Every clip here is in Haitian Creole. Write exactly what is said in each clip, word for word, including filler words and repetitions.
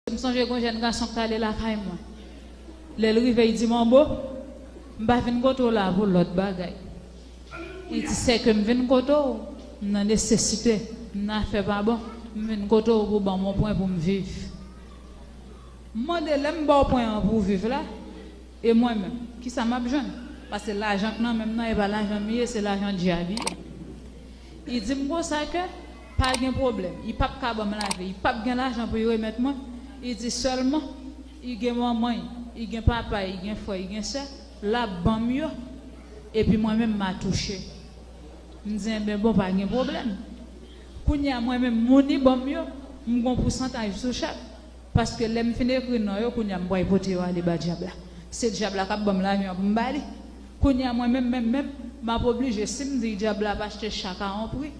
M sonje gen yon jèn gason ki t ale lakay mwen. Lè l rive, li di, "Manbo, m pa vin kote w la pou lòt bagay." Li di, "Sèke m vin kote w, m nan nesesite, m nan afè pa bon, m vin kote w pou w ban m yon pwen pou m viv." M mande, "Lè m ba w pwen an pou w viv la, e mwen menm, kisa m ap jwenn?" Paske lajan k nan men m nan, e pa lajan m ye, se lajan dyab li ye. Li di m konsa ke pa gen pwoblèm, li p ap ka ban m lavi, li p ap gen lajan pou li remèt mwen. Li di sèlman, li gen manman l, li gen papa l, li gen frè, li gen sè, l ap ban m yo, epi mwen menm m a touche. M di, "Enben bon, pa gen pwoblèm." Kounye a, mwen menm, moun li ban m yo, m gen yon pousantaj sou chak. Paske lè m fin ekri non yo, kounye a m pral pote yo ale ba dyab la. Se dyab la k ap ban m lajan pou m ba li. Kounye a mwen menm, menm, menm, m ap oblije, si m di dyab la ap achte chak a yon pri,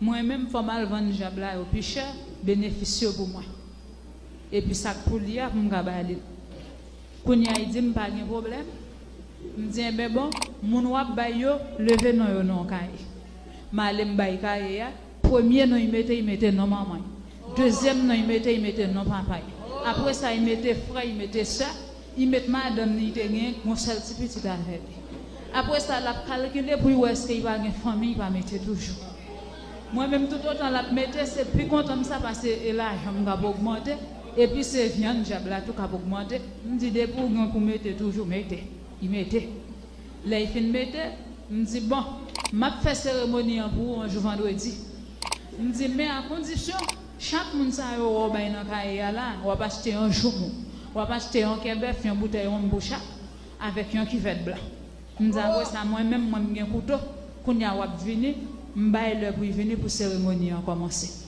mwen menm fò m al vann dyab la yo pi chè, benefis yo pou mwen. Epi sa k pou li a pou m ka ba li l. Kounye a li di m pa gen pwoblèm. M di, "Enben bon, moun w ap bay yo, leve non yo nan yon kaye." M ale m bay kaye a. Premye non li mete, li mete non manman l. Dezyèm non li mete, li mete non papa l. Apre sa, li mete frè, li mete sè, li met madanm li te gen, yon sèl ti pitit avè li. Apre sa, l ap kalkile pou l wè èske li pa gen fanmi, li pa mete toujou. Mwen menm, toutotan l ap mete, se pi kontan m sa, paske e lajan m k ap ogmante, epi se vyann dyab la tou k ap ogmante. M di, "Depi w gen pou mete, toujou mete." Li mete. Lè li fin mete, m di, "Bon, m ap fè seremoni an pou ou yon jou vandredi." M di, "Men a kondisyon, chak moun sa yo w ap bay nan kaye a la, w ap achte yon joumou, w ap achte yon kè bèf, yon boutèy wonm pou chak, avèk yon kivèt blan." M di, "Apre sa, mwen menm, mwen m gen kouto, kounye a w ap vini, m bay lè pou l vini pou seremoni an kòmanse."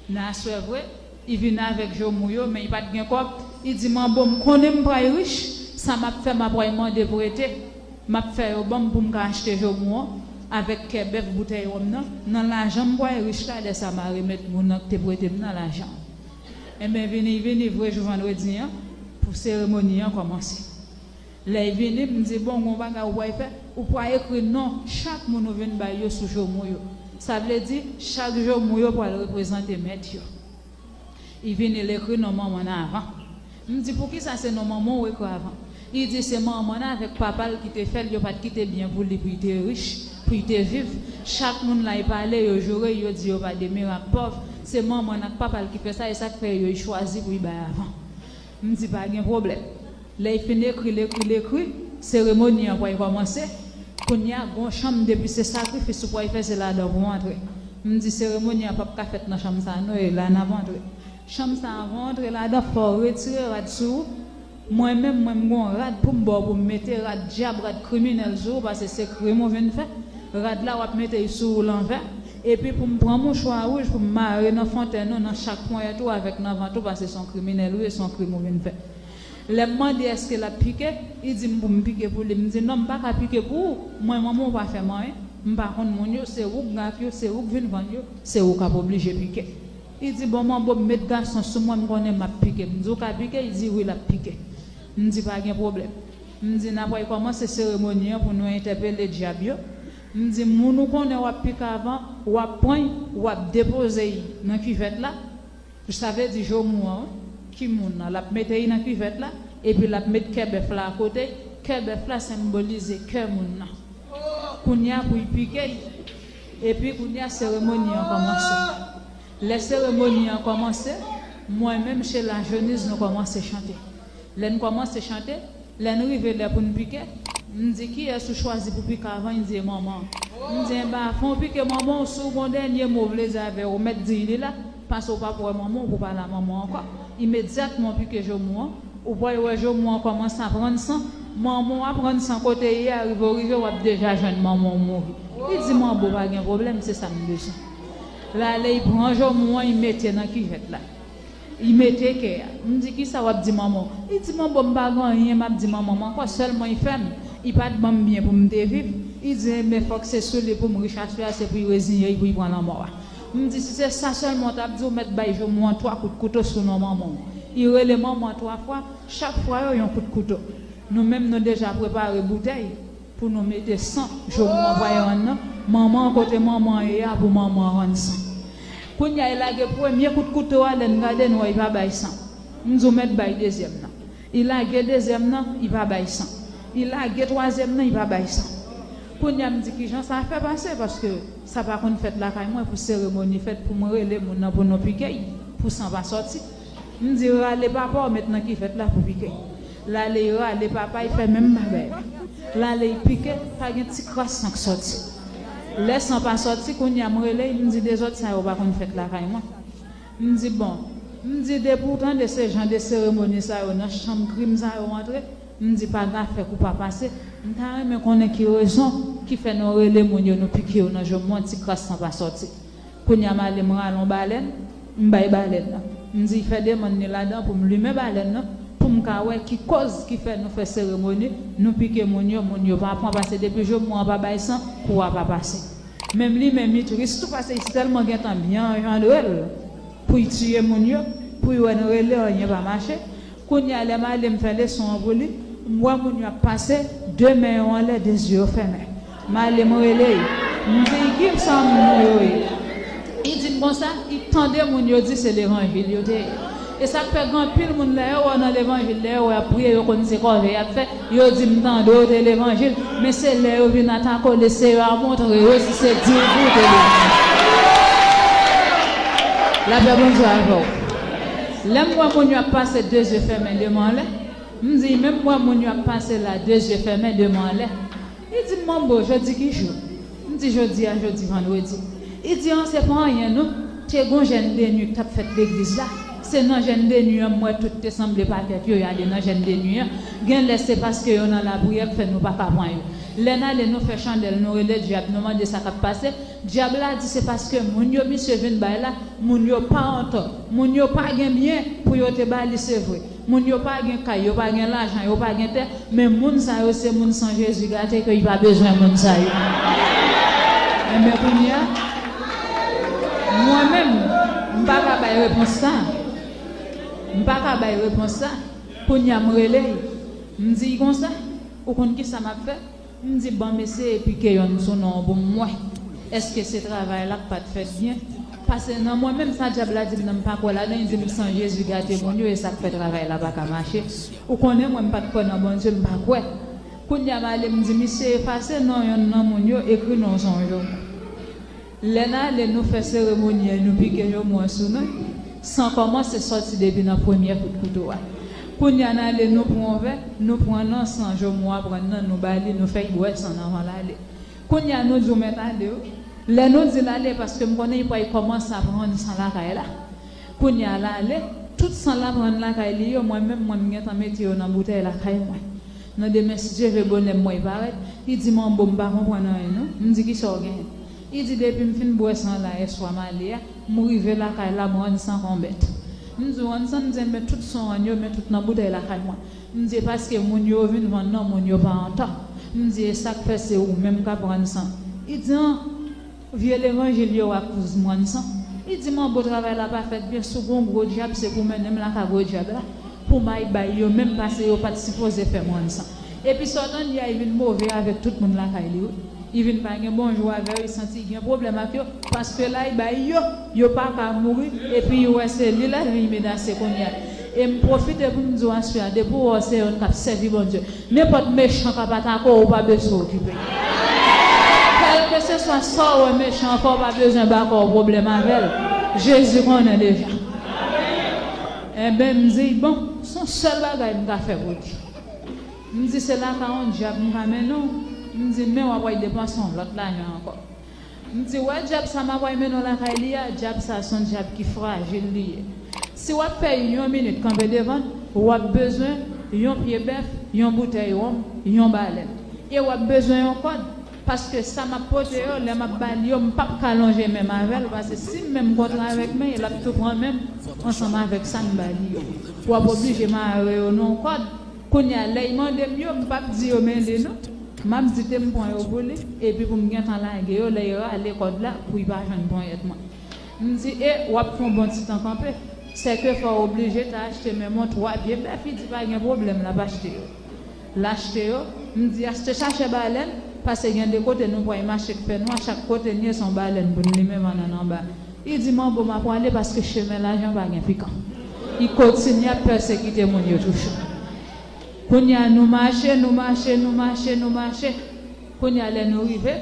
Nan aswè vre, li vin avèk joumou yo, men li pa t gen kòb. Li di, "Manbo, m konnen m pral rich, sa m ap fè, m ap pral mande prete. M ap fè yo ban m pou m ka achte joumou an, avèk kè bèf, boutèy wonm nan, nan lajan m pral rich la, lè sa m a remèt moun nan ki te prete m nan lajan." Enben, vini, vini vre jou vandredi an, pou seremoni an kòmanse. Lè l vini, m di, "Bon, gon bagay ou pral fè, ou pral ekri non chak moun ou vin bay yo sou joumou yo. Sa vle di, chak joumou yo pral reprezante mèt yo." Li vini, l ekri non manman l avan. M di, "Poukisa se non manman w ekri avan?" Li di, "Se manman l avèk papa l ki te fè l, yo pa t kite byen pou li, pou l te rich, pou l te viv. Chak moun la, li pale, yo joure, yo di yo pa de mirak pòv. Se manman l ak papa l ki fè sa, e sa k fè yo, li chwazi pou l bay avan." M di, "Pa gen pwoblèm." Lè l fin ekri, l ekri, l ekri, seremoni an pral kòmanse. Kounye a, gon chanm, depi se sakrifis ou pral fè, se ladan pou w antre. M di, "Seremoni an p ap ka fèt nan chanm sa a non, e la n ap antre." Chanm sa a, avan w antre ladan, fò w retire rad sou ou. Mwen menm, mwen m gon rad pou m ba w pou m mete, rad dyab, rad kriminèl sou ou, paske se krim ou vin fè. Rad la, w ap mete l sou ou lanvè. Epi pou m pran mouchwa wouj pou m mare nan fontèn ou, nan chak ponyèt ou avèk nan vant ou, paske se yon kriminèl ou ye, se yon krim ou vin fè. Lè m mande èske l ap pike, li di m pou m pike pou li. M di, "Non, m pa ka pike pou ou. Mwen, manman w pa fè m anyen. M pa konn moun yo, se ou k gen ak yo, se ou k vin vann yo, se ou k ap oblije pike." Li di, "Bon, manbo, m met gason sou mwen, m konnen m ap pike." M di, "Ou ka pike?" Li di, "Wi, l ap pike." M di, "Pa gen pwoblèm." M di, "N a pral kòmanse seremoni an pou nou entèpele dyab yo." M di, "Moun ou konnen w ap pike avan, w ap pran l, w ap depoze l nan kivèt la." Sa vle di joumou an, wi. Ki moun nan? L ap mete l nan kivèt la, epi l ap met kè bèf la akote. Kè bèf la senbolize kè moun nan. Kounye a pou l pike l. Epi kounye a seremoni an kòmanse. Lè seremoni an kòmanse, mwen menm se lajoniz nou kòmanse chante. Lè n kòmanse chante, lè n rive lè pou n pike, m di, "Kiyès ou chwazi pou pike avan?" Li di, "E manman." M di, "Enben, avan w pike manman w, si w gon dènye mo w vle di avè l, ou mèt di l li la, paske w p ap wè manman w pou w pale a manman w ankò." Imedyatman w pike joumou an, ou pral wè joumou an kòmanse ap rann san. Manman w ap rann san kote l ye a, rive w rive, w ap deja jwenn manman w mouri. Li di, "Manbo, pa gen pwoblèm, se sa m bezwen." L ale, li pran joumou an, li mete nan kivèt la. Li mete kè a. M di, "Kisa w ap di manman w?" Li di, "Manbo, m pa gen anyen m ap di manman m ankò, sèlman li fè m, li pa t ban m byen pou m te viv." Li di, "Enben, fòk se sou li pou m rich aswè a, se pou li reziye l, pou li pran lanmò a." M di, "Si se sa sèlman w t ap di, w mèt bay joumou an twa kout kouto sou non manman w." Li rele manman an twa fwa, chak fwa yo yon kout kouto. Nou menm, nou deja prepare boutèy pou nou mete san joumou an pral rann nan. Manman an, kote manman an ye a, pou manman an rann san. Kounye a, li lage premye kout kouto a, lè n gade, n wè li pa bay san. M di w mèt bay dezyèm nan. Li lage dezyèm nan, li pa bay san. Li lage twazyèm nan, li pa bay san. Kounye a m di kijan sa fè pase, paske sa pa konn fèt lakay mwen pou seremoni fèt pou mwen rele moun nan pou nou pike l, pou san pa sòti. M di rale papa w met nan kivèt la pou pike l. L ale, l rale papa, l fè menm bagay la. L ale, l pike, pa gen ti kras san k sòti. Lè san pa sòti, kounye a m rele l, m di dezòd sa yo pa konn fèt lakay mwen. M di bon, m di depi w tande se jan de seremoni sa yo nan chanm krim sa yo antre, m di pa gen afè kou pa pase, m ta renmen konnen ki rezon ki fè nou rele moun yo nou pike yo nan jou mwen ti kras san pa sòti. Kounye a m ale m rale yon balèn, m bay balèn nan. M di fè demann li ladan pou m limen balèn nan, pou m ka wè ki koz ki fè nou fè seremoni, nou pike moun yo, moun yo pa pran, paske depi jou mwen an pa bay san, kou a pa pase. Menm li menm li tris tou, paske li tèlman gentan byen anjandre l pou l tiye moun yo, pou l wè n rele anyen pa mache. Kounye a lè m ale m fè leson an pou li, m wè moun yo ap pase, de men yo anlè, de zye yo fèmen. M ale m rele l, m di l kisa moun yo ye. Li di m konsa, li tande moun yo di se levanjil yo te ye. E sa k fè gen anpil moun lè yo wè w nan levanjil, lè yo wè y ap priye, yo konn se kòve y ap fè, yo di m tande w te levanjil, men se lè yo vin atake w, le Seyè a montre yo si se di w pou w te levanjil. Lapè Bondye avè w. Lè m wè moun yo ap pase de zye fèmen de men anlè, m di menm wè moun yo ap pase la de zye fèmen de men anlè. Li di m manbo, jodi ki jou? M di jodi a, jodi vandredi. Li di an se pa anyen non, te gon jèn de nwi k t ap fèt legliz la. Se nan jèn de nwi an m wè tout te sanble pa tèt yo, y ale nan jèn de nwi an. Gen lè se paske yo nan lapriyè k fè nou pa ka pran yo. Lè n ale nou fè chandèl, nou rele dyab, nou mande sa k ap pase. Dyab la di se paske moun yo misye vin bay la, moun yo pa antò, moun yo pa gen byen pou yo te ba li, se vre. Moun yo pa gen kay, yo pa gen lajan, yo pa gen tè, men moun sa yo se moun san Jezi gate ke li pa bezwen moun sa yo. Enben kounye a, mwen menm, m pa ka bay repons sa. M pa ka bay repons sa. Kounye a m rele l, m di l konsa, ou konn kisa m ap fè? M di ban m eseye pike yonn sou non w pou m wè èske se travay la k pa t fèt byen. Paske nan mwen menm sa dyab la di m nan m pa kwè ladan, li di m san Jezi gate moun yo e sa k fè travay la pa ka mache. Ou konnen mwen m pa t kwè nan Bondye, m pa kwè. Kounye a m ale m di misye efase non yonn nan moun yo, ekri non w sou yon jounen. Lè n ale nou fè seremoni an, nou pike jomo an sou non l, san kòmanse sòti depi nan premye kout kouto a. Kounye a n ale nou pran yon vè, nou pran nan san jomo a pran nan, nou ba li, nou fè l bwè san nan anvan l ale. Kounye a nou di w mèt ale wi. Lè nou di l ale, paske m konnen li pral kòmanse ap rann san lakay la. Kounye a l ale, tout san l ap rann lakay li yo, mwen menm mwen m gentan mete yo nan boutèy lakay mwen. Nan demen si Dye vle bonè m mwen parèt, li di manbo m pa konprann anyen non. M di kisa w genyen? Li di depi m fin bwè san la yèswa m ale a, m rive lakay la m rann san kon bèt. M di w rann san, m di enben tout san w rann yo men tout nan boutèy lakay mwen. M di e paske moun yo vin vann nan moun yo pa antan. M di e sa k fè se ou menm k ap rann san. Li di an, vye levanjil yo a kouz m rann san. Li di manbo travay la pa fèt byen, si w gon gwo dyab se pou mennen m lakay gwo dyab la pou m al bay yo menm paske yo pa t sipoze fè m rann san. Epi sa w tande a li vin move avèk tout moun lakay li wi. Li vin pa gen bonjou avè yo, li santi li gen pwoblèm ak yo paske la li bay yo, yo pa ka mouri epi li wè se li la vin menase kounye a. E m pwofite pou m di w aswè a depi w wè w se yonn k ap sèvi Bondye, nenpòt mechan k ap atake w, ou pa bezwen okipe l. Kèlkeseswa sa w wè mechan an fè, ou pa bezwen ba kò w pwoblèm avè l. Jezi konnen deja. Enben, m di, bon, se yon sèl bagay m ka fè pou li. M di, se lakay yon dyab m ka mennen w. M di, men w ap al depanse yon lòt lajan ankò. M di, wè dyab sa m ap al mennen w lakay li a, dyab sa se yon dyab ki frajil li ye. Si w ap fè yon minit kanpe devan l, w ap bezwen yon pye bèf, yon boutèy wonm, yon balèn. E w ap bezwen yon kòd, paske sa m ap pote yo, lè m ap ba li yo, m p ap ka lonje men m avè l, paske si m menm kontre avèk men, l ap tou pran men m ansanm avèk sa m ba li yo. W ap oblije mare yo nan yon kòd. Kounye a, lè y mande m yo, m p ap di yo men li non. M ap di te m pran yo pou li, epi pou m gentan lage yo, lè y rale kòd la, pou y pa jwenn ponyèt mwen. M di, e, w ap fè yon bon ti tan kanpe. Sèke fò w oblije ta achte men m yon twa pye bèf, li di pa gen pwoblèm, l ap achte yo. L achte yo, m di, achte sachè balèn, paske gen de kote nou pral mache k fè nwa, chak kote n ye se yon balèn pou n limen vann ann anba. Li di, manbo m ap prale paske chemen lajan pa gen pikan. Li kontinye ap pèsekite moun yo toujou. Kounye a, nou mache, nou mache, nou mache, nou mache. Kounye a, lè nou rive,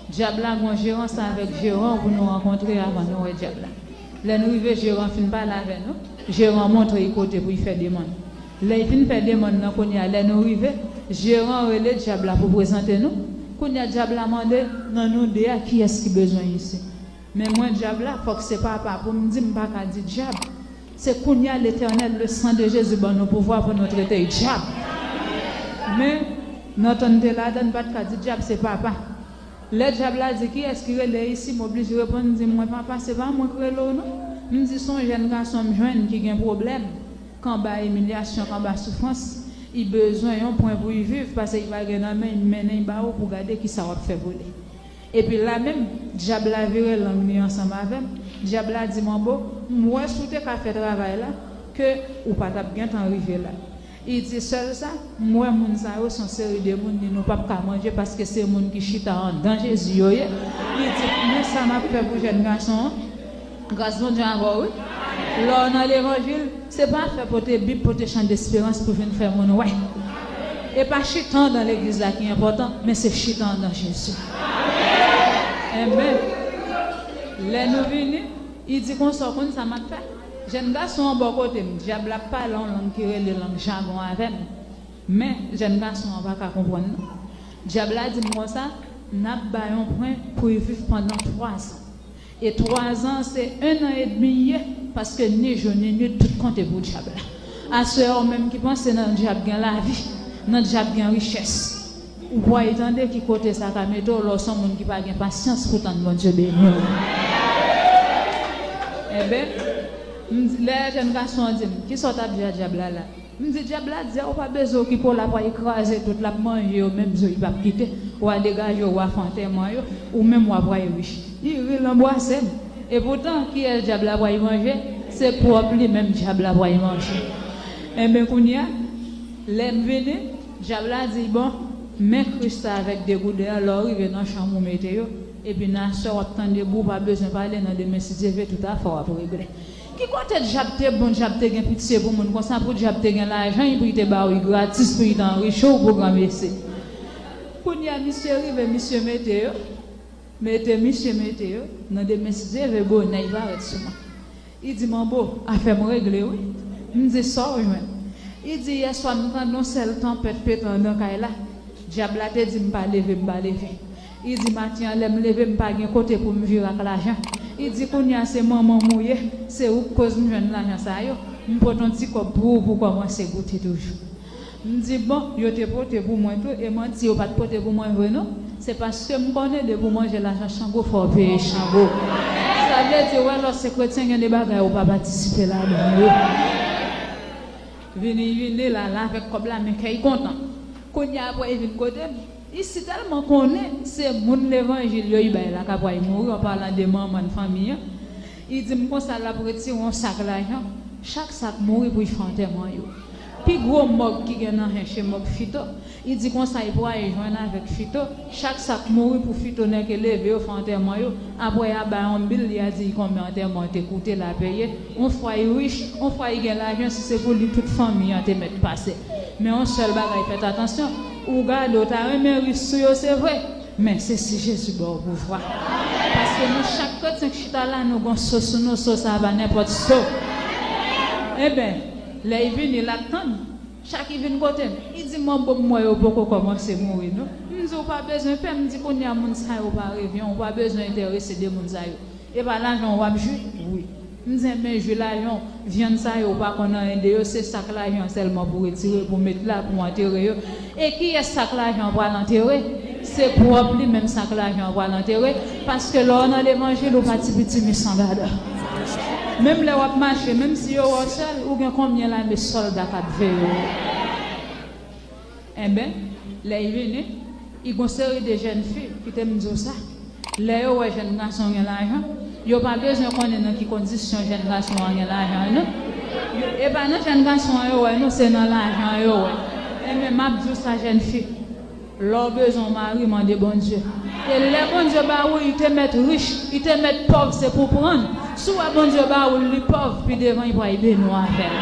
dyab la gen yon jerans avèk jeran pou nou rankontre avan nou wè dyab la. Lè nou rive, jeran fin pale avè nou, jeran montre l kote pou l fè demann. Lè l fin fè demann nan, kounye a, lè nou rive, jeran rele dyab la pou prezante nou. Kounye a, dyab la mande nan nou de a kiyès ki bezwen isi. Men mwen, dyab la, fòk se papa pou m di, m pa ka di dyab. Se kounye a Letènèl, le sang de Jésus, ban nou pouvwa pou nou trete dyab. Men, nan tan n te ladan, n pa t ka di dyab se papa. Lè dyab la di, "Kiyès ki rele isi?" M oblije reponn, m di, "Mwen, papa, se pa mwen k rele w, non." M di, "Se yon jèn gason m jwenn ki gen pwoblèm, k anba imilyasyon, k anba soufrans. Li bezwen yon pwen pou l viv, paske li pa gen nan men l, m mennen l ba ou pou gade kisa w ap fè pou li." Epi la menm, dyab la vire lang li ansanm avè m. Dyab la di, "Manbo, m wè si w te ka fè travay la, ke ou pa t ap gentan rive la." Li di, "Sèl sa, m wè moun sa yo se yon seri de moun li nou p ap ka manje paske se moun ki chita anndan Jezi yo ye." Li di, "Men sa m ap fè pou jèn gason an." Gras Bondye avè w, wi. Lè w nan levanjil, se pa afè pote Bib, pote chan desperans pou vin fè moun wè. E pa chita anndan legliz la ki enpòtan, men se chita anndan Jezi. Enben, lè nou vini, li di konsa, "W konn sa m ap fè?" Jèn gason an bò kote m, dyab la ap pale yon lang ki rele lang jagon avè m. Men, jèn gason an pa ka konprann, non. Dyab la di m konsa, "N ap ba yon pwen pou l viv pandan twazan." E twazan, se en an edmi l ye, paske ni jou ni nwit, tout konte pou dyab la. Aswè a, ou menm ki panse nan dyab gen lavi, nan dyab gen richès, ou pral tande ki kote sa ka mete w lè w se yon moun ki pa gen pasyans pou tann Bondye beni w. Enben, m di, lè jèn gason an di m, "Kisa w t ap di a dyab la la?" M di, "Dyab la di a ou pa bezwen okipe w, l ap pral kraze tout, l ap manje yo, menm zo li p ap kite. W a degaje w, w a fè antèman yo, ou menm w a pral rich." Li ri, l anbwase m. Epoutan, kiyès dyab la pral manje? Se pwòp li menm dyab la pral manje. Enben, kounye a, lè m vini, dyab la di, "Bon, men Kris sa avèk de gouden an, lè w rive nan chanm ou mete yo, epi nan aswè w ap tande bri, w pa bezwen pale, nan demen si Dye vle, tout afè w ap regle." Ki kote dyab te bon, dyab te gen pitye pou moun konsa, pou dyab te gen lajan, li pou li te ba w li gratis, pou li te anrichi w pou granmesi? Kounye a, misye rive, misye mete yo, mete, misye mete yo, nan demen si Dye vle, bonè, li parèt sou mwen. Li di, "Manbo, afè m regle, wi." M di, "Sa w jwenn?" Li di, "Yèswa, m tande yon sèl tanpèt pete anndan kay la. Dyab la te di m pa leve, m pa leve." Li di, "Maten an, lè m leve, m pa gen kote pou m vire ak lajan." Li di, "Kounye a, se manman m ou ye, se ou k koz m jwenn lajan sa yo. M pote yon ti kòb pou ou, pou w kòmanse goute toujou." M di, "Bon, yo te pote pou mwen tou, e manti, yo pa t pote pou mwen vre, non. Se paske m konnen depi w manje lajan Chango, fò w peye Chango." Sa vle di, wè, lè w se kretyen, gen de bagay ou pa patisipe ladan yo. Vini, vini la, la avèk kòb la, men kè l kontan. Kounye a, apre, li vin kote m. Li sitèlman konnen se moun levanjil yo li bay la k ap pral mouri, an palan de manman fanmi an. Li di m konsa, l ap retire yon sak lajan. Chak sa k mouri pou l fè antèman yo. Pi gwo mòg ki gen nan Hench se mòg Fito. Li di konsa, li pral jwenn avèk Fito. Chak sa k mouri pou Fito nèke leve yo fè antèman yo. Apre, y a bay yon bil, li a di konbyen antèman an te koute, l a peye. Yon fwa li rich, yon fwa li gen lajan, si se pou li, tout fanmi an te mèt pase. Men yon sèl bagay, fèt atansyon. Ou gade, w ta renmen rich sou yo, se vre. Men se si Jezi ba w pouvwa. Paske nou chak kretyen k chita la, nou gon so sou nou, so sa a pa nenpòt so. Enben, lè li vini, l ap tann. Chak li vin kote m, li di, "Manbo, m wè yo poko kòmanse mouri, non." M di, "Ou pa bezwen pè." M di, "Kounye a, moun sa yo pa revyen, ou pa bezwen enterese de moun sa yo. E pa lajan w ap jwi?" "Wi." M di, "Enben, jwi lajan w. Vyann sa yo, ou pa konn anyen de yo, se sak lajan sèlman pou retire, pou met la, pou antere yo. E kiyès sak lajan an pral antere? Se pwòp li menm sak lajan an pral antere, paske lè w nan levanjil, ou pa ti piti mi san gada. Menm lè w ap mache, menm si yo wè w sèl, ou gen konbyen lame sòlda k ap veye w?" Enben, lè l vini, li gon seri de jèn fi, kite m di w sa, lè yo wè jèn gason gen lajan, yo pa bezwen konnen nan ki kondisyon jèn gason an gen lajan an, non. Yo, e pa nan jèn gason an yo wè, non, se nan lajan an yo wè. Enben, m ap di w sa, jèn fi, lè w bezwen yon mari, mande Bondye. E lè Bondye ba ou, li te mèt rich, li te mèt pòv, se pou pran. Si w wè Bondye ba ou l, li pòv, pi devan li pral beni w avè l.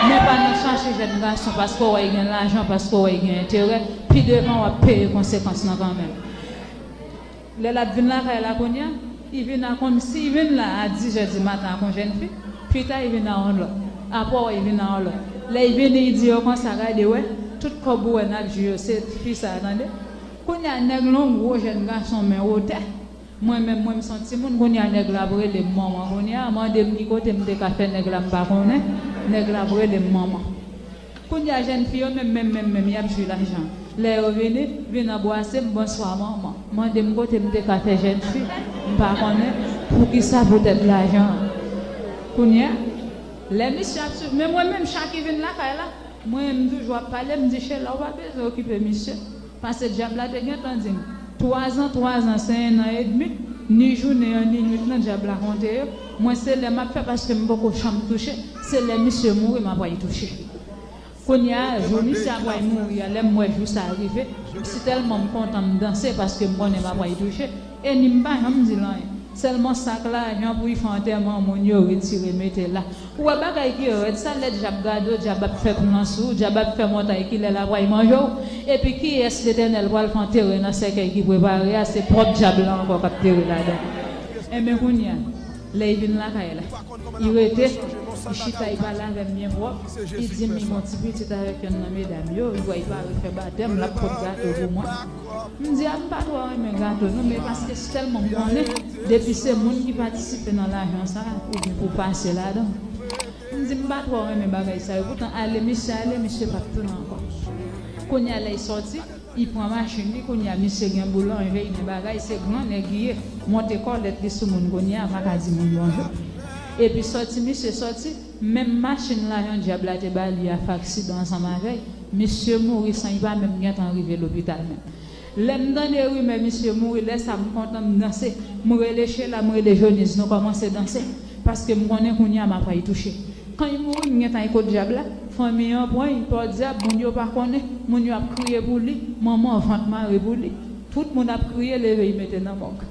Men pa nan chache jèn gason paske w wè l gen lajan, paske w wè l gen enterè, pi devan w ap peye konsekans lan kanmenm. Lè l ap vin lakay la kounye a, li vin a kòmsi li vin la a dis è di maten ak yon jèn fi, pita li vin a yon lòt, apre w wè li vin a yon lòt. Lè li vini, li di yo konsa, gade wè, tout kòb ou wè n ap jwi yo, se fi sa a, tande. Kounye a, nèg la yon gwo jèn gason, men wotè. Mwen menm, mwen m se yon timoun, kounye a nèg la ap rele m manman. Kounye a, mande m ki kote m te ka fè nèg la, m pa konnen. Nèg la ap rele m manman. Kounye a, jèn fi yo menm, menm, menm, menm, y ap jwi lajan. Lè yo vini, vin anbrase m, bonswa manman. Mande m kote m te ka fè jèn fi, m pa konnen. Poukisa? Poutèt lajan an. Kounye a, lè misye ap swiv, men mwen menm, chak ki vin lakay la, mwen, m toujou ap pale, m di, Chela, ou pa bezwen okipe misye. Paske dyab la te gentan di m, twa zan, twa zan, se en an edmi, ni jounen an, ni nwit lan, dyab la konte yo. Mwen, se lè m ap fè, paske m poko janm touche, se lè misye mouri, m ap pral touche. Kounye a, jou misye ap pral mouri a, lè m wè jou sa a rive, si tèlman m kontan, m danse, paske m konnen m ap pral touche, e ni m pa janm di l anyen. Sèlman sak lajan pou l fè antèman moun yo retire mete la. Ou wè bagay ki rèd sa, lè dyab gade w, dyab ap fè plan sou ou, dyab ap fè montay kilè l ap pral manje w. Epi kiyès Letènèl pral fè antere nan sèkèy ki prepare a? Se pwòp dyab la ankò k ap tere ladan. Enben kounye a, lè l vin lakay la, li rete, li chita, li pale avè m byen pwòp, li di m li gon ti pitit avèk yonn nan medam yo, li pral pare fè batèm, l ap pot gato pou mwen. M di a, m pa twò renmen gato non, men paske si tèlman m konnen, depi se moun ki patisipe nan lajan sa, ou gen pou pase ladan. M di m pa twò renmen bagay sa yo, poutan ale misye ale, misye p ap tounen ankò. Kounye a lè l sòti, li pran machin li, kounye a misye gen boulanje, li gen bagay, se gran nèg li ye, monte kòlèt li sou moun, kounye a pa ka di moun bonjou. Epi sòti misye sòti, menm machin lajan dyab la te ba li a fè aksidan ansanm avè l, misye mouri san li pa menm gentan rive lopital menm. Lè m tande rimè misye mouri, lè sa m kontan, m danse. M rele Chela, m rele Joniz, nou kòmanse danse. Paske m konnen kounye a m ap pral touche. Kan li mouri, m gentan al kot dyab la. Fanmi an pran l, pòdyab, moun yo pa konnen. Moun yo ap kriye pou li. Manman vant mare pou li. Tout moun ap kriye, leve, li mete nan mòg.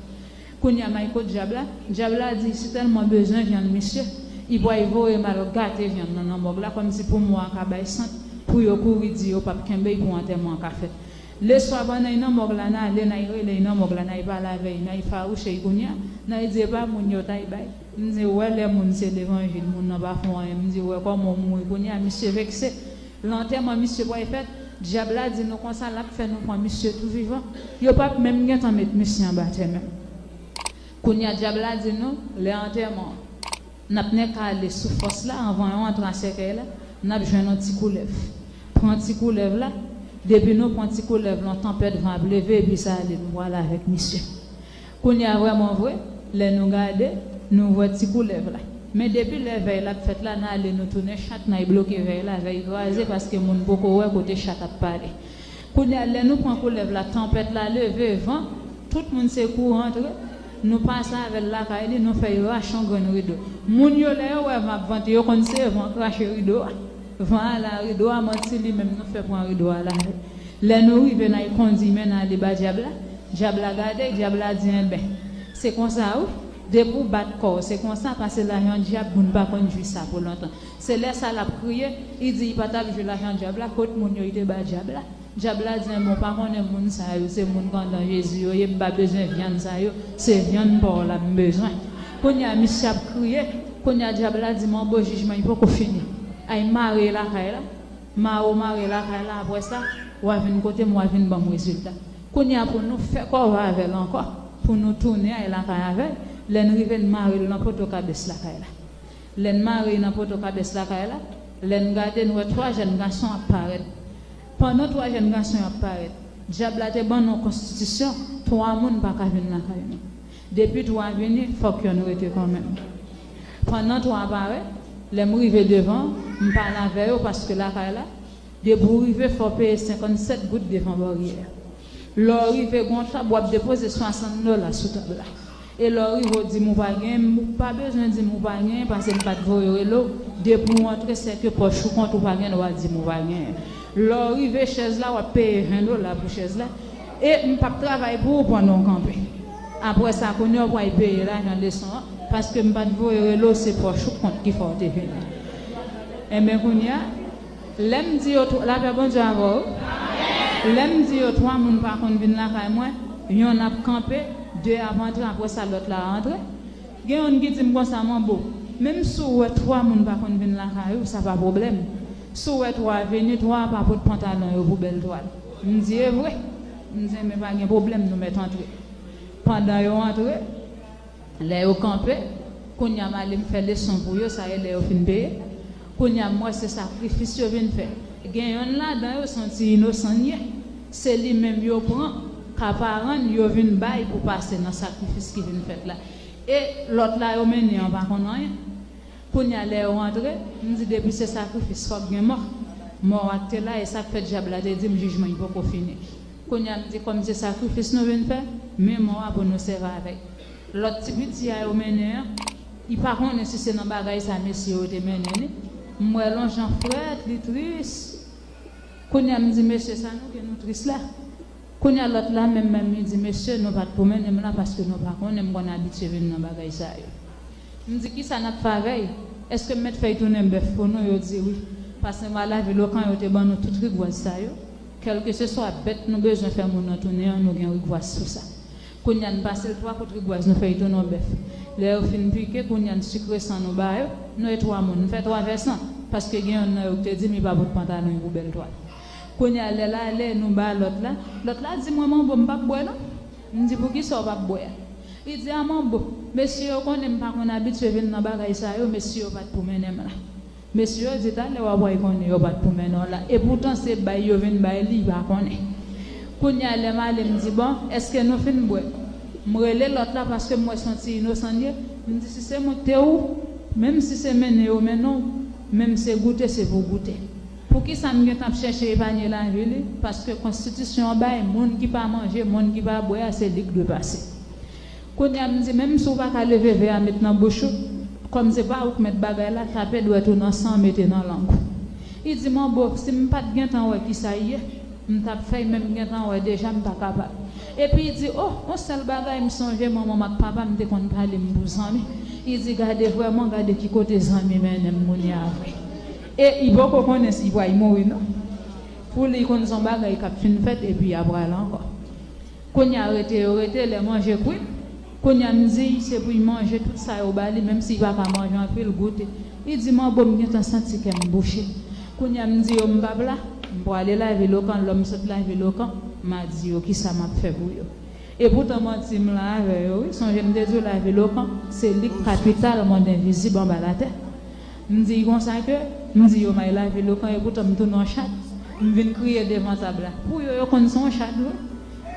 Kounye a m al kot dyab la. Dyab la di, si tèlman bezwen vyann misye, li pral voye m al gate vyann nan nan mòg la, kòmsi pou mò a ka bay sant, pou yo kouri di yo p ap kenbe l pou antèman an ka fèt. Leswa, pandan l nan mòg la, n ale, n al rele l nan mòg la, n al pale avè l, n al fawouche l kounye a, n al di, e pa moun yo t al bay. M di, w wè lè moun se levanjil, moun nan pa fè w anyen. M di, w wè kòman w mouri kounye a, misye vekse. Lè antèman misye pral fèt, dyab la di nou konsa, l ap fè nou pran misye tou vivan. Yo p ap menm gentan met misye anba tè menm. Kounye a, dyab la di nou, lè antèman an, n ap nèk ale sou fòs la, anvan yo antre a sèkèy la, n ap jwenn yon ti koulèv. Pran ti koulèv la, depi nou pran ti koulèv la, yon tanpèt van ap leve, epi sa ale, nou pral avèk misye. Kounye a, vrèman vre, lè nou gade, nou wè ti koulèv la. Men depi lè vèy la ap fèt la, n ale, nou tounen chat, n al bloke vèy la, vèy kraze, paske moun poko wè kote chat ap pale. Kounye a, lè nou pran koulèv la, tanpèt la leve, van, tout moun se kouri antre, nou pase avè l lakay li, nou fè l rache yon grenn rido. Moun yo, lè yo wè van ap vante, yo konn se van k rache rido a. Van ale a rido a, manti li menm, nou fè pran rido a la. Lè nou rive, n al kondi men n ale ba dyab la. Dyab la gade, dyab la di, enben, se konsa wi. Depi w bat kò w, se konsa, pase lajan dyab, moun pa konn jwi sa pou lontan. Se lè sa l ap kriye, li di li pa t ap jwi lajan dyab la, kot moun yo li te ba dyab la. Dyab la di, enben, w pa konnen moun sa yo, se moun k andan Jezi yo ye, m pa bezwen vyann sa yo, se vyann pa w la m bezwen. Kounye a, misye ap kriye, kounye a, dyab la di, men bon, jijman, li poko fini. Al mare l lakay la, mare w mare l lakay la, apre sa, w a vin kote m, w a vin ban m rezilta. Kounye a, pou nou fè kòve avè l ankò, pou nou tounen al lakay avè l, lè n rive, n mare l nan poto kabès lakay la. Lè n mare l nan poto kabès lakay la, lè n gade, n wè twa jèn gason ap parèt. Pandan twa jèn gason yo ap parèt, dyab la te ban nou yon konstitisyon, twa moun pa ka vin lakay nou. Depi twa vini, fòk yonn rete kanmenm. Pandan twa parèt, lè m rive devan, m pale avè yo paske lakay la, depi w rive, fò w peye senkannsèt goud devan baryè a. Lè w rive, gen yon tab w ap depoze swasant dola sou tab la. E lè w rive, w di m ou pa genyen, m, ou pa bezwen di m ou pa genyen, paske m pa t voye w rele w. Depi w antre, sèke pòch ou kont ou pa gen dwa di m ou pa genyen. Lè w rive chèz la, w ap peye ven dola pou chèz la. E m p ap travay pou ou pandan w kanpe. Apre sa, kounye a w pral peye lajan leson an, paske m pa t voye rele w, se pòch ou kont ki fè w te vini. Enben, kounye a, lè m di yo, tw- lapè Bondye avè w, lè m di yo, twa moun pa konn vin lakay mwen, yonn ap kanpe, de ap antre, apre sa, lòt la antre. Gen yonn ki di m konsa, Manbo, menm si w wè twa moun pa konn vin lakay ou, sa pa pwoblèm. Si w wè twa vini, twa ap apot pantalon yo pou bèl twal. M di, e vre? M di, men pa gen pwoblèm, nou mèt antre. Pandan yo antre, lè yo kanpe, kounye a m ale m fè leson pou yo, sa e lè yo fin peye. Kounye a m wè se sakrifis yo vin fè. Gen yonn ladan yo se yon ti inosan l ye. Se li menm yo pran, ka parann yo vin bay pou pase nan sakrifis ki vin fèt la. E lòt la yo mennen an pa konn anyen. Kounye a lè yo antre, m di depi se sakrifis fòk gen mò. Mò a k te la, e sa k fè dyab la te di m jijman li poko fini. Kounye a m di kòm se sakrifis nou vin fè, men mò a pou nou sèvi avè l. Lòt ti piti a yo mennen an, li pa konnen si se nan bagay sa mesye yo te mennen li. M wè l on jan frèt, li tris. Kounye a m di mesye sa nou gen nou tris la. Kounye a lòt la menm menm li di mesye nou pa t pou mennen m la paske nou pa konnen m konn abitye vin nan bagay sa yo. M di kisa n ap fè avè l? Èske m mèt fè l tounen bèf pou nou? Yo di wi. Paske m al lavi lokan yo te ban nou tout rigwaz sa yo. Kèlkeseswa bèt nou bezwen fè moun nan tounen an, nou gen rigwaz sou sa. Kounye a n pase l twa kout rigwaz, nou fè l tounen yon bèf. Lè yo fin pike, kounye a n sikre san nou ba yo, nou e twa moun. M fè twa vè san, paske gen yonn nan yo ki te di m li pa pot pantalon pou bèl twal. Kounye a lè l ale, nou ba lòt la. Lòt la di mwen, Manbo, m p ap bwè non. M di, poukisa w p ap bwè a? Li di, a Manbo, mesye yo konnen m pa konn abitye vin nan bagay sa yo, mesye yo pa t pou mennen m la. Mesye yo di talè w ap wè konnen yo pa t pou mennen w la. Epoutan se bay yo vin bay li, li pa konnen. Kounye a lè m ale m di, bon, èske nou fin bwè? M rele lòt la paske m wè se yon ti inosan l ye. M di si se mwen k te ou, menm si se mennen yo mennen w, menm se goute se pou goute. Poukisa m gentan ap chèche epanye lavi li? Paske konstitisyon an bay moun ki pa manje, moun ki pa bwè a se li k dwe pase. Kounye a m di menm si w pa ka leve vè a met nan bouch ou, kòm se pa ou k mèt bagay la, tape dwèt ou nan san mete nan lang ou. Li di Manbo, si m pa t gentan wè kisa l ye, m t ap fè l, men m gentan wè deja m pa kapab. Epi li di, o, yon sèl bagay m sonje manman m ak papa m te konn pale m pou zanmi. Li di gade vrèman gade ki kote zanmi mennen m kounye a vre. E li poko konnen si l pral mouri non. Pou li l konn se yon bagay k ap fin fèt epi l ap prale ankò. Kounye a rete yo rete, lè manje kwit. Kounye a m di se pou l manje tout sa yo ba li, menm si l pa ka manje anpil, goute. Li di Manbo m gentan santi kè m bouche. Kounye a m di yo m p ap la, m prale lavi lokan, lè m sot lavi lokan, m a di yo kisa m ap fè pou yo. Epoutan manti m la avè yo wi, sonje m te di w lavi lokan se li k kapital mond envizib anba latè. M di l konsa ke, m di yo may lavi lokan epoutan m tounen yon chat. M vin kriye devan tab la. Pou yo, yo konn se yon chat vre.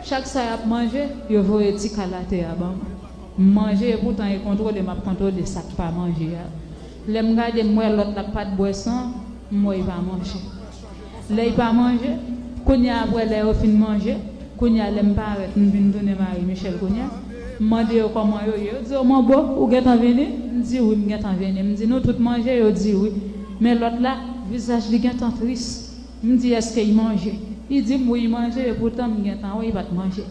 Chak sa y ap manje, yo voye ti kal atè a ban mwen. M manje epoutan e kontwole m ap kontwole sa k pa manje a. Lè m gade m wè lòt la k pa t bwè san, m wè l pa manje. Lè l pa manje, kounye a apre lè yo fin manje, kounye a lè m parèt m vin tounen Marie Michelle kounye a, m mande yo kòman yo ye, yo di o Manbo, ou gentan vini? M di wi m gentan vini. M di nou tout manje? Yo di wi. Men lòt la, vizaj li gentan tris. M di èske l manje? Li di m wi l manje epoutan m gentan wè l pa t manje.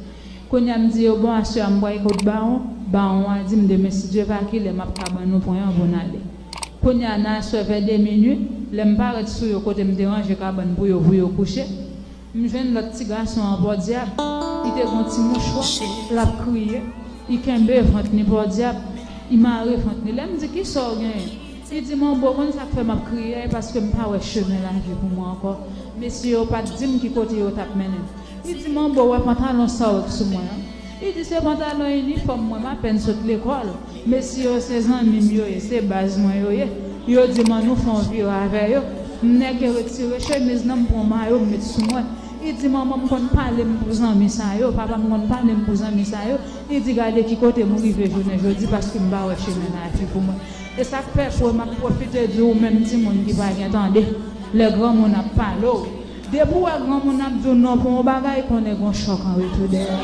Kounye a m di yo bon aswè a m pral kot bawon. Bawon an di m demen si Dye pa kile m ap ka ban nou pwen an pou n ale. Kounye a nan aswè vè de minui, lè m parèt sou yo kote m te ranje kabann pou yo pou yo kouche, m jwenn lòt ti gason an Pòdyab. Li te gen yon ti mouchwa, l ap kriye. Li kenbe vant li Pòdyab. Li mare vant li. Lè m di kisa w genyen? Li di Manbo konn sa k fè m ap kriye a e paske m pa wè chemen lavi pou mwen ankò. Mesye yo pa t di m ki kote yo t ap mennen m. Li di Manbo wè pantalon sa w wè k sou mwen an? Li di se pantalon inifòm mwen m apèn sot lekòl. Mesye yo se zanmi m yo ye, se baz mwen yo ye. Yo di m ann nou fè yon vire avè yo. M nèke retire chemiz nan m pran mayo m met sou mwen. Li di manman m konn pale m pou zanmi sa yo, papa m konn pale m pou zanmi sa yo. Li di gade ki kote m rive jounen jodi paske m pa wè chemen lavi pou mwen. E sa k fè pou m ap pwofite di ou menm timoun ki pa gen tande, lè granmoun ap pale w, depi w wè granmoun ap di w non pou yon bagay, konnen gen yon chòk an retou dèyè.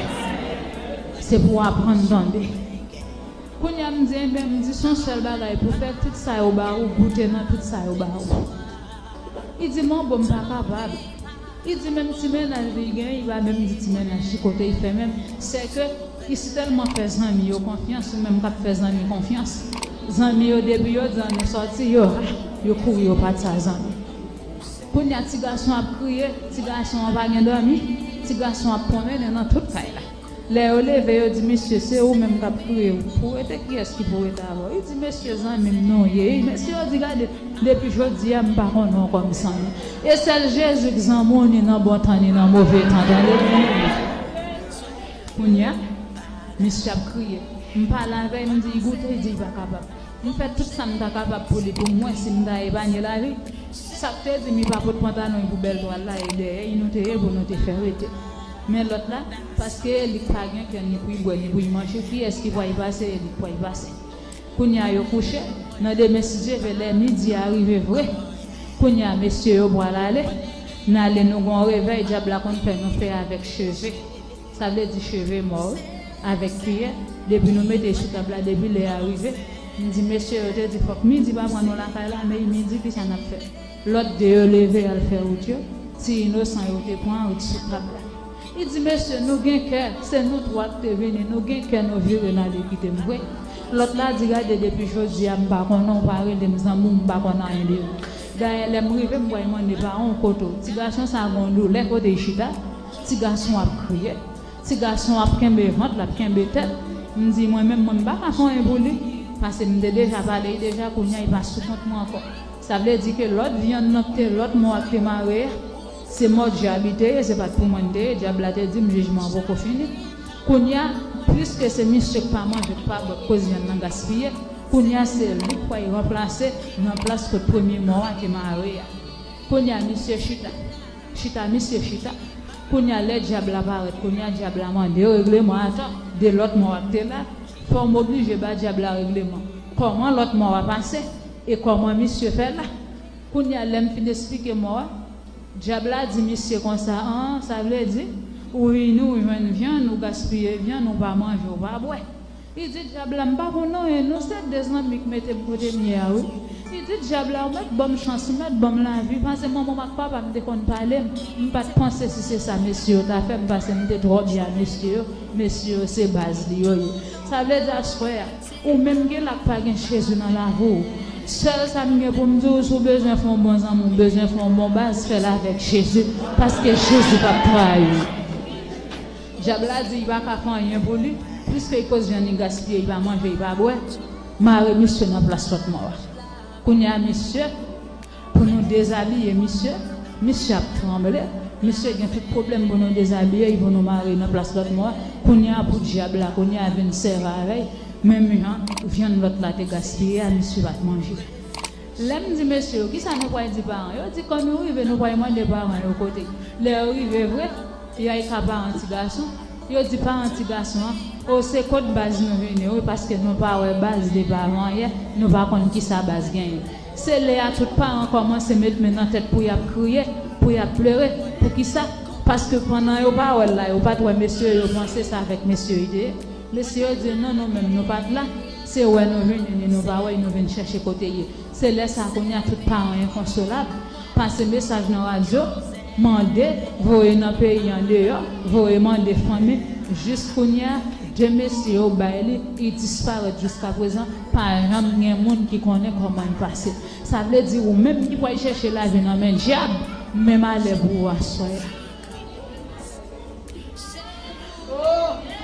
Se pou w aprann tande. Kounye a m di enben m di se yon sèl bagay pou fè, tout sa yo ba ou, goute nan tout sa yo ba ou. Li di manbo m pa kapab. Li di menm ti mennaj li genyen, li pa menm di ti mennaj ki kote li fè menm, sèke Li si tèlman fè zanmi yo konfyans, ou menm k ap fè zanmi konfyans. Zanmi yo, depi yo di ann nou sòti, yo, ah, yo kouri, yo pati a zanmi. Kounye a, ti gason ap kriye, ti gason an pa gen dòmi, ti gason ap pwonmennen nan tout kay la. Lè yo leve, yo di, "Mesye, se ou menm k ap kriye, ou pou rete, kiyès ki pou rete avè w?" Li di, "Mesye, zanmi m nou ye." Mesye yo di, "Gade, depi jodi a, m pa konnen w kòm zanmi." E sèl Jezi k zanmi w, ni nan bon tan, ni nan move tan, tande byen. Kounye a, misye ap kriye. M pale avè l, m di, "Goute," li di, "Li pa kapab." M fè tout sa m ta kapab pou li, pou m wè si m ta epanye lavi l. Sa k te di m, li pa pot pantalon, li pou bèl twal la, e dèyè, li nou te ye pou nou te fè rete. Men lòt la, paske e li k pa gen kè ni pou l bwè, ni pou l manje, kiyès ki pral pase, e li k pral pase. Kounye a, yo kouche, nan demen, si Dye vle, lè midi a rive vre. Kounye a, mesye yo pral ale. N ale, nou gon revèy, dyab la konn fè nou fè avèk cheve. Sa vle di cheve mò, wi, avèk kiyè. Depi nou mete sou tab la, depi lè a rive, m di, "Mesye yo te di fòk midi pa pran nou lakay la, men midi, kisa n ap fè?" Lòt de yo leve al fè wout yo, ti inosan yo te pran wout sou tab la. Li di, "Mesye, nou gen kè, se nou twa k te vini, nou gen kè, nou vire n ale kite m vre." Lòt la di, "Gade, depi jodi a, m pa konnen w, pa rele m zanmi w, m pa konn anyen de ou. Dayè, lè m rive, m pral mande paran w kote w." Ti gason sa gon doulè kote l chita. Ti gason ap kriye. Ti gason ap kenbe vant, l ap kenbe tèt. M di, "Mwen menm, mwen, m pa ka fè anyen pou li." Paske m te deja pale, li deja, kounye a, li pa sou kont mwen ankò. Sa vle di ke lòt vyann nan k te, lòt mò a k te mare a, se mò dyab li te ye, se pa t pou mwen l te ye. Dyab la te di m, "Jijman an poko fini." Kounye a, piske se misye k pa manje, k pa bwè, k koz vyann nan gaspiye, kounye a, se li k pral ranplase nan plas kot premye mò a te mare a. Kounye a, misye chita. Chita, misye chita. Kounye a, lè dyab la parèt, kounye a, dyab la mande regleman ankò de lòt mò a k te la. Fò m oblije ba dyab la regleman. Kòman lòt mò a pase? E kòman misye fè la? Kounye a, lè m fin esplike mò a, dyab la di misye konsa, "An, sa vle di, ou vini, ou jwenn vyann, ou gaspiye vyann, ou pa manje, ou pa bwè." Li di, "Dyab la, m pa konn anyen non, se de zanmi k mete m kote m ye a, wi." Li di, "Dyab la, ou mèt ban m chans, ou mèt ban m lavi, paske manman m ak papa m te konn pale m, m pa t panse si se sa mesye yo ta fè m, paske m te twò byen a mesye yo, mesye yo se baz li yo ye." Sa vle di aswè a, ou menm ki la k pa gen Jezi nan lavi w, sèl sa m gen pou m di w, si w bezwen fè yon bon zanmi, w bezwen fè yon bon baz, fè l avèk Jezi, paske Jezi p ap trayi w. Dyab la di li pa ka fè anyen pou li, piske li koz vyann li gaspiye, li pa manje, li pa bwè, mare misye nan plas lòt mò a. Kounye a, misye, pou nou dezabiye misye, misye ap tranble, misye gen tout pwoblèm pou nou dezabiye l, pou nou mare nan plas lòt mò a. Kounye a, pou dyab la, kounye a, vin sèvi avè l, menm jan vyann lòt la te gaspiye a, misye pa t manje. Lè m di mesye yo, "Kisa nou pral di paran yo?" Yo di, "Kan nou rive, nou pral mande paran yo kote." Lè yo rive vre, y al ka paran ti gason. Yo di paran ti gason an, "O, se kot baz nou vini, wi, paske nou pa wè baz depi avan yè, nou pa konn kisa baz genyen." Se lè a tout paran kòmanse met men nan tèt pou y ap kriye, pou y ap plere. Poukisa? Paske pandan yo pa wè l la, yo pa t wè mesye yo, yo panse se avèk mesye yo te ye. Mesye yo di, "Non, nou menm, nou pa t la. Se wè nou vini, ni nou pa wè, nou vin chèche kote l ye." Se lè sa a, kounye a, tout paran enkonsolab, pase mesaj nan radyo, mande, voye nan peyi andeyò, voye mande fanmi, jis kounye a, de mesye yo bay li, li disparèt jiskaprezan, pa janm gen moun ki konnen kòman l pase. Sa vle di, ou menm ki pral chèche lavi nan men dyab, menm malè pou ou aswè a.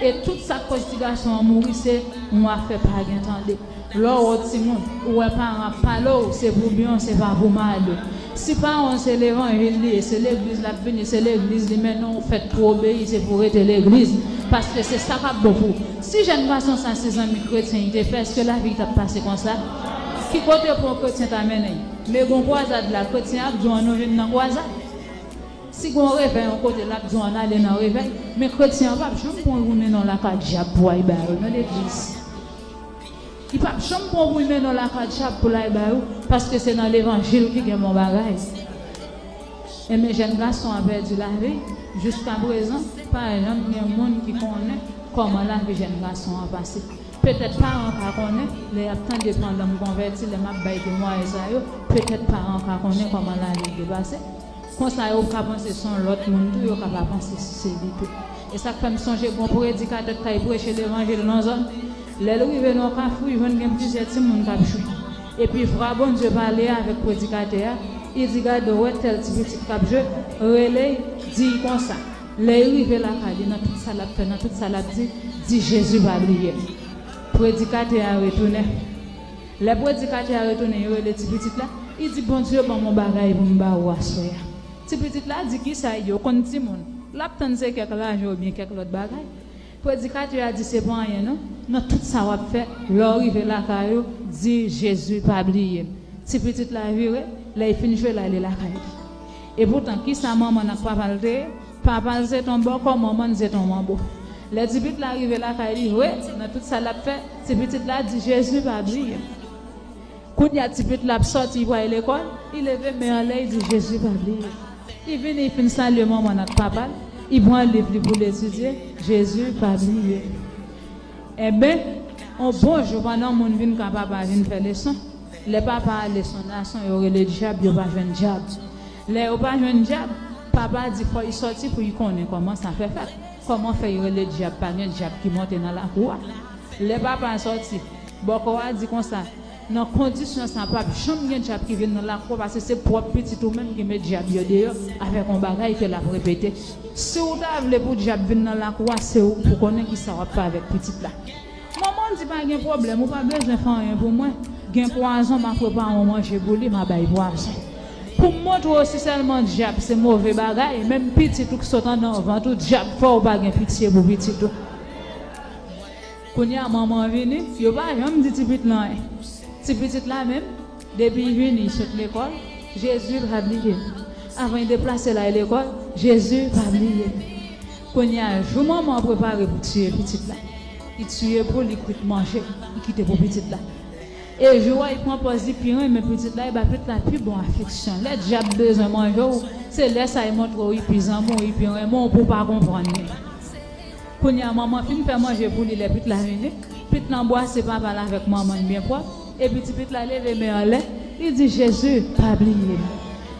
E tout sa k koz ti gason an mouri, se yon afè pa gen tande. Lè w wè timoun, ou wè paran ap pale w, se pou byen w, se pa pou mal ou. Si paran w se levanjil li ye, se legliz l ap vini, se legliz li mennen w, fèt pou obeyi, se pou w rete legliz, paske se sa k ap bon pou ou. Si jèn gason sa se zanmi kretyen li te fè, èske lavi l t ap pase konsa? Ki kote pou yon kretyen ta mennen l? Men gon kwazad la, kretyen ap di w, "Ann nou vin nan kwazad." Si gon revèy yon kote, l ap di w, "Ann ale nan revèy." Men kretyen an p ap janm pran w mennen w lakay dyab pou w al ba yo nan legliz. Li p ap janm pran w pou l mennen w lakay dyab pou l al ba yo, paske se nan levanjil ki gen bon bagay. Enben, jèn gason an pèdi lavi l, jiskaprezan, pa janm gen moun ki konnen kòman lavi jèn gason an pase. Petèt paran ka konnen, lè y ap tande pandan m konvèti, lè m ap bay temwayaj sa yo, petèt paran ka konnen kòman lavi l te pase. Konsa yo ka panse se yon lòt moun tou, yo ka pa panse si se li tou. E sa k fè m sonje gon predikatè k t al preche levanjil nan zòn. Lè l rive nan yon kafou, li jwenn gen plizyè timoun k ap jwe. Epi vwa Bondye pale avèk predikatè a, li di, "Gade, w wè tèl ti pitit k ap jwe, rele l, di l konsa." Lè l rive lakay li, nan tout sa l ap fè, nan tout sa l ap di, di, "Jezi pa bliye m." Predikatè a retounen. Lè predikatè a retounen, yo rele ti pitit la, li di, "Bondye ban m yon bagay pou m ba ou aswè a." Ti pitit la di, "Kisa l ye?" Ou konn timoun, l ap tann se kèk lajan oubyen kèk lòt bagay. Predikatè a di, "Se pa anyen non. Nan tout sa w ap fè, lè w rive lakay ou, di, 'Jezi pa bliye m.'" Ti pitit la vire, lè l fin jwe, l ale lakay li. Epoutan, kisa manman n ak papa l te ye? Papa l se t on bòkò, manman l se t on manbo. Lè ti pitit la rive lakay li, wi, nan tout sa l ap fè, ti pitit la di, "Jezi pa bliye m." Kounye a, ti pitit la ap sòti, li pral lekòl, li leve men anlè, li di, "Jezi pa bliye m." Li vini, li fin salye manman l ak papa l, li pran liv li pou l etidye, "Jezi pa bliye m." Enben, yon bon jou, pandan moun vin ka papa vin fè leson, lè papa ale son nason, yo rele dyab, yo pa jwenn dyab. Lè yo pa jwenn dyab, papa di fò l sòti pou l konnen kòman sa fè fèt. Kòman fè yo rele dyab, pa gen dyab ki monte nan lakou a? Lè papa sòti, bòkò a di konsa, "Nan kondisyon sa, p ap janm gen dyab ki vin nan lakou a, paske se pwòp pitit ou menm ki met dyab yo deyò avèk yon bagay ke l ap repete. Si w ta vle pou dyab vin nan lakou a, se ou k pou konnen kisa w ap fè avèk pitit la." Manman di, "Pa gen pwoblèm, ou pa bezwen fè anyen pou mwen. Gen pwazon, m a prepare yon manje pou li, m a bay pwazon." Pou m montre w si sèlman dyab se move bagay, menm pitit ou k sot anndan vant ou, dyab fè w pa gen pitye pou pitit ou. Kounye a, manman vini, yo pa janm di ti pitit la anyen. Ti pitit la menm, depi l vini, l sot lekòl, "Jezi pa bliye m." Avan l deplase l al lekòl, "Jezi pa bliye m." Kounye a, jou manman an prepare pou tiye pitit la, li tiye pou li kwit manje, li kite pou pitit la. E jou a, li pran pòz li pi renmen pitit la, li ba pitit la pi bon afeksyon. Lè dyab bezwen manje w, se lè sa a li montre w li pi zanmi w, li pi renmen w, pou w pa konprann li. Kounye a, manman fin fè manje pou li lè pitit la vini. Pitit la anbrase papa l avèk manman l byen pwòp. Epi ti pitit la leve men anlè, li di, "Jezi, pa bliye m."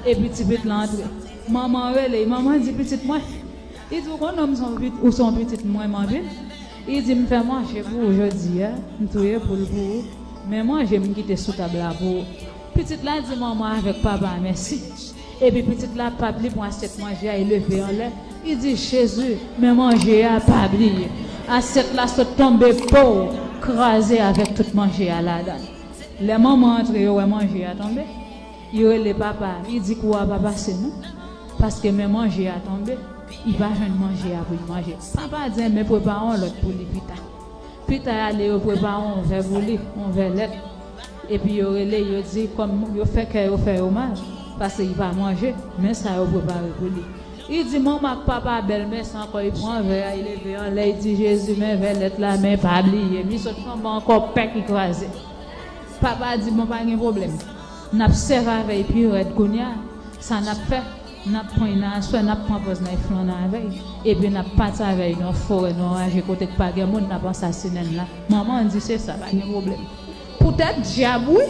Epi ti pitit la antre. Manman an rele l, manman an di, "Pitit mwen," li di, "ou konnen m se yon pit-, ou se yon pitit mwen, m anpil." Li di, "M fè manje pou ou jodi a, m touye poul pou ou, men manje m kite sou tab la pou ou." Pitit la di manman avèk papa a mèsi. Epi pitit la p ap li pran asyèt manje a, li leve anlè, li di, "Jezi, men manje a pa bliye." Asyèt la sot tonbe, pow, kraze avèk tout manje a ladan l. Lè manman antre, yo wè manje a tonbe, li rele papa a, li di, "Kou a pa pase non, paske men manje a tonbe, li pa jwenn manje a pou li manje." Papa a di, "Enben, prepare yon lòt pou li pita." Pita y ale, yo prepare yon vè pou li, yon vè lèt. Epi yo rele, yo di, kòm yo fè kè yo fè yo mal, paske li pa manje, men sa yo prepare pou li. Li di manman ak papa a bèl mèsi ankò, li pran vè a, li leve anlè, li di, "Jezi, men vè lèt la, men pa bliye m." Li sot tonbe ankò, pèk, li kraze. Papa a di, "Bon, pa gen pwoblèm. N ap sèvi avè l pi rèd kounye a. Sa n ap fè, n ap pran l nan aswè, n ap pran pòz n al flannen avè l. Epi n ap pati avè l nan yon forè, nan yon raje kote k pa gen moun, n ap ansasinen l la." Manman an di, "Se sa, pa gen pwoblèm." Poutèt dyab, wi.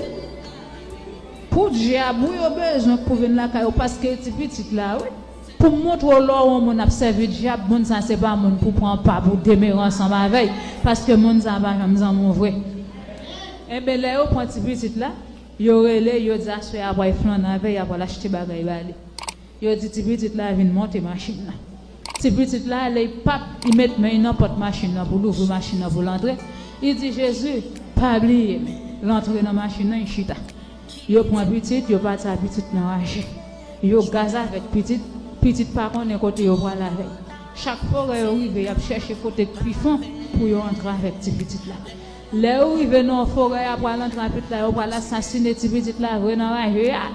Pou dyab, wi, yo bezwen pou vin lakay ou, paske ti pitit la, wi. Pou m montre w lè w wè yon moun ap sèvi dyab, moun sa se pa moun pou pran pa pou demere ansanm avè l, paske moun sa pa janm zanmi w vre. Enben, lè yo pran ti pitit la, yo rele, yo di aswè a pral flannen avè l, y a pral achte bagay ba li. Yo di ti pitit la vin monte machin nan. Ti pitit la ale, li pap, li met men l nan pòt machin nan pou l ouvri machin nan pou l antre. Li di, "Jezi, pa bliye m." L antre nan machin nan, li chita. Yo pran pitit, yo pati a pitit nan raje. Yo gaze avèk pitit, pitit pa konnen kote yo pral avè l. Chak forè yo rive, y ap chèche kote k pi fon pou yo antre avèk ti pitit la. Lè yo rive nan forè a, pral antre a pitit la, yo pral asasine ti pitit la vre nan raje a.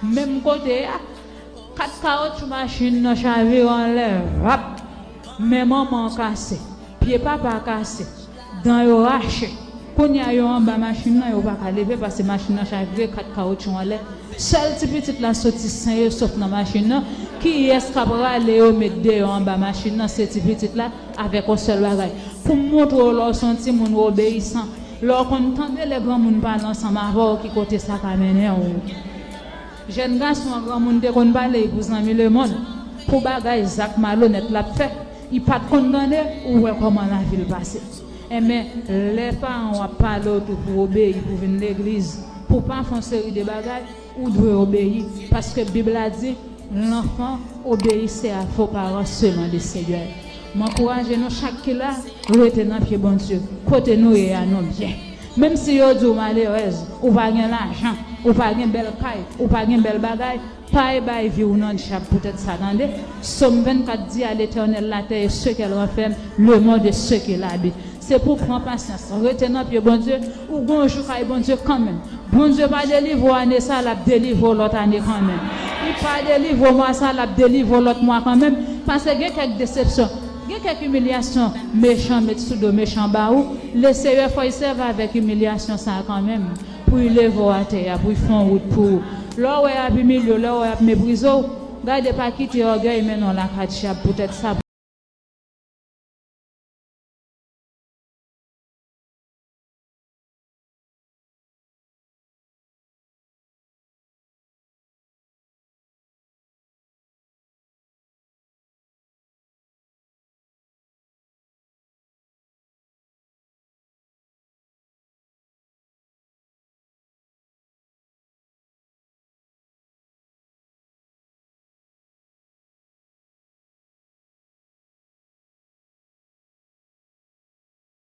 Menm kote a, kat kawotchou machin nan chavire anlè, vap! Men manman an kase, pye papa a kase, dan yo rache. Kounye a yo anba machin nan, yo pa ka leve paske machin nan chavire, kat kawotchou anlè. Sèl ti pitit la soti sen e sof nan machin nan. Kiyès k ap rale yo met deyò anba machin nan? Se ti pitit la avèk yon sèl bagay. Pou m montre w lè w se yon timoun obeyisan, lè w konn tande lè granmoun pale ansanm avè w, ki kote sa ka mennen w. Jèn gason an, granmoun te konn pale l pou zanmi lemonn, pou bagay, zak malonèt l ap fè. Li pa t konn tande, ou wè kòman lavi l pase. Enben, lè paran w ap pale w tou pou w obeyi, pou w vin legliz, pou w pa fè yon seri de bagay, ou dwe obeyi. Paske Bib la di, l'enfant obéissait à vos parents selon le Seigneur. M ankouraje nou chak ki la, rete nan pye Bondye. Kote nou ye a, nou byen. Menm si yo di w malerèz, ou pa gen lajan, ou pa gen bèl kay, ou pa gen bèl bagay, pa al bay vi w nan dyab poutèt sa, tande. Sòm vennkat di, à l'Éternel la terre et ce qu'elle renferme, le monde et ceux qui l'habitent. Se pou w pran pasyans, rete nan pye Bondye, ou gon jou kay Bondye kanmenm. Bondye pa delivre w ane sa, l ap delivre w lòt ane kanmenm. Li pa delivre w mwa sa, l ap delivre w lòt mwa kanmenm. Paske gen kèk desepsyon, gen kèk imilyasyon mechan met sou do mechan ba ou. Le Seyè fè w sèvi avèk imilyasyon sa kanmenm. Pou l leve w atè a, pou l fè yon wout pou ou. Lè w wè y ap imilye w, lè w wè y ap meprize w, gade pa kite ògèy mennen w lakay dyab poutèt sa.